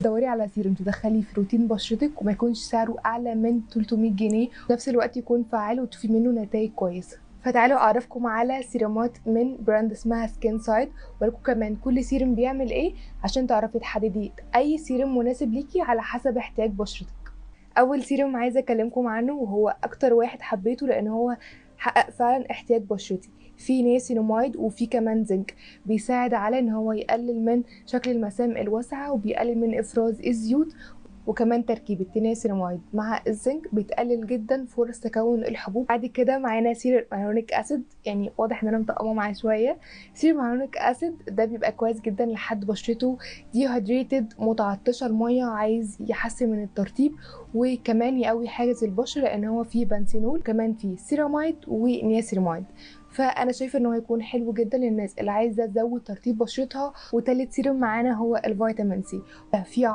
دوري على سيروم تدخليه في روتين بشرتك وما يكونش سعره اعلى من 300 جنيه، وفي نفس الوقت يكون فعال وتشوفي منه نتائج كويسة. فتعالوا اعرفكم على سيرومات من brand اسمها Skinside، ولكم كمان كل سيروم بيعمل ايه عشان تعرفي تحددي اي سيروم مناسب ليكي على حسب احتياج بشرتك. اول سيروم عايزه اكلمكم عنه وهو اكتر واحد حبيته لان هو حقق فعلا احتياج بشرتي، في نياسيناميد وفي كمان زنك، بيساعد على ان هو يقلل من شكل المسام الواسعة وبيقلل من افراز الزيوت، وكمان تركيبة النياسيناميد مع الزنك بتقلل جدا فرص تكون الحبوب. بعد كده معانا serum hyaluronic acid، يعني واضح ان انا مطقمه معاه شوية. serum hyaluronic acid ده بيبقى كويس جدا لحد بشرته dehydrated، متعطشه المية، عايز يحسن من الترطيب وكمان يقوي حاجز البشرة لان هو فيه بانسينول، كمان فيه سيراميد ونياسيناميد. فانا شايفه ان هو هيكون حلو جدا للناس اللي عايزه تزود ترطيب بشرتها. وتالت سيروم معانا هو الفيتامين C، فيه